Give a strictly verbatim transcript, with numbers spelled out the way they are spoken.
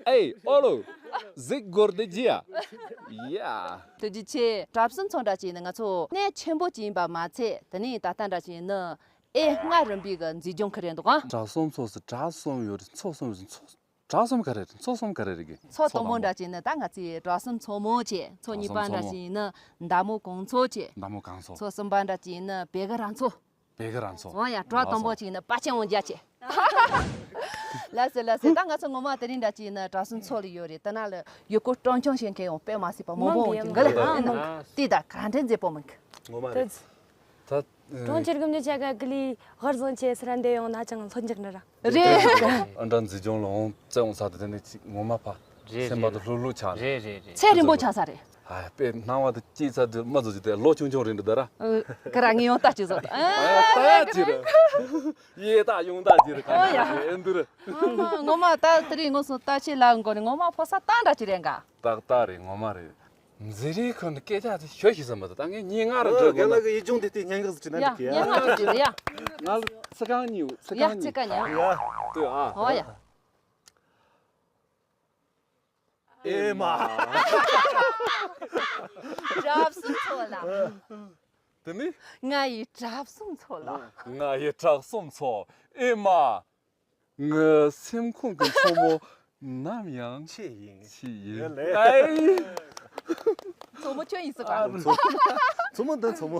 ཨེ་ཨོ་ལོ། གཟིགས་སྐོར་དེ་ཇི་ཡ། ཡ། ཐུགས་རྗེ་ཆེ། གྲྭ་བཙུན་ཚོ་འདྲ་ཅིག་ནི་ང་ཚོ་གནས་ཆེན་པོ་ཅིག་ཡིན་པ་མ་ཚད། དེ་ནས་ད་ལྟ་འདྲ་ཅིག་ནི་ཨེ་སྔ་རིམ་པའི་གི་མཛེས་ལྗོངས་ཁུལ་རེད་འདུག་ཨ། གྲྭ་གསུམ་ཚོ་ཟེར་གྲྭ་གསུམ་ཡོད་རེད། ཚོ་གསུམ་ཡོད་རེད། ཚོ་གྲྭ་གསུམ་ག་རེ་རེད། ཚོ་གསུམ་ག་རེ་རེད་གི། ཚོ་དང་པོ་འདྲ་ཅིག་ནི་ད་ང་ཚོའི་གྲྭ་བཙུན་ཚོ་མོ་བྱས། ཚོ་གཉིས་པ་འདྲ་ཅིག་ནི་མདའ་མོ་གང་ཚོ་བྱས། མདའ་མོ་གང་ཚོ། ཚོ་གསུམ་པ་འདྲ་ཅིག་ནི་བེ་གི་རང་ཚོ། བེ་གི་རང་ཚོ། འོ་ཡ། གྲྭ་དང་པོ་ཅིག་ནི་པ་ཆེན་འོང་རྒྱ་ཆེ། ལགས་སོ་ལགས་སོ། ད་ང་ཚོ་ངོ་མ་དེ་རིང་འདྲ་ཅིག་ནི་གྲྭ་བཙུན་ཚོ་ལ་ཡོད་རེད། དེ་ན་ལ་ཡུལ་སྐོར་སྤྲོ་འཆམ་བྱེད་མཁན་ཡང་དཔེ་མ་སྲིད་པ་མང་པོ་འོང་གི་འདུག་ལ། ཨ་ནི་དེ་ད་ག་འདྲ་མཛེས་པོ་མིན་གི། ངོ་མ་རེད། ད་གྲོང་ཁྱེར་གི་མི་ཆ་ག་གི་ལི་ཧར་བཟང་ཆེ་སི་ར་འདེ་ཡོང་ན་ཅང་ལྷོད་འཇགས་ནི་ར། རེད། ཨ་འདྲ་མཛེས་ལྗོངས་ལ་འོང་བཙལ་འོང་ས་དེ་དེ་ནས་ཅིག་ངོ་མ་ཕ། རེད་སེམས་པ་རེད་དུ་ལྷུག་ལྷུག་ཆགས། རེད་རེད་རེད། ཚེ་རིང་པོ་ཆགས་ས་རེད། ཨ་དཔེ་སྣང་བ་དུ་སྐྱེས་ཚར་དུས་མ་བཟོ་ཅིག་དེ་ལོ་ཆུང་ཆུང་རེད་འདུག་ད་ར། ཨ་ག་ར་ངས་ཡོང་ལྟ་ཅིག་བཟོ། ཨ་ད་ཅི་རེད། ཡེ་ད་ཡོང་ད་ཅི་རེད། ག་ཨོ་ཡ། ཨེ་འདུ་རེད། ཨ་ངོ་མ་ད་དེ་རིང་ངོ་སོང་ལྟ་ཆེ་ལ་མགོ་ནས་ངོ་མ་ཕོ་ས་ཏང་འདྲ་ཅིག་རེད་འགའ། ཏག་ཏག་རེད། ངོ་མ་རེད། མཛེས་རིག་ཁོ་ན་སྐད་ཆ་དེ་ཤོད་ཤི་ས་མ་ད་ད་ངས་ཉིན་ལྔ་ར་འགྲོ་དགོས་ན། ཡ་ལ་གི་ཡིད་འབྱུང་དེ་དེ་སྙན་ངག་ཟིག་བྲིས་ན་ཡ་འགྲིག་གི་ཡ། སྙན་ངག་ཅིག་བྲིས་ཡ། ང་ཚིག་རྐང་གཉིས་ཚིག་ཡ་རྐང་ཚིག་གཉིས། རྐང་གཉིས། ཡ། ལྟོས་ཨ། ཨོ་ཡ། ཨེ་མ། གྲྭ་བཙུན་ཚོ་ལ། དེ་ནི། ང་ཡི་གྲྭ་བཙུན་ཚོ་ལ། ང་ཡི་གྲྭ་བཙུན་ཚོ། ཨེ་མ། ངའི་སེམས་ཁོང་གི་མཚོ་མོ་ནམ་ཡང་ཁྱེད་ཡིན། ཁྱེད་ཡིན། ཡ་ལེ། ཨའི། མཚོ་མོ་ཁྱོད་ཡིན་ཟེར་བ། མཚོ་མཚོ་མོ་འདི་མཚོ་མོ།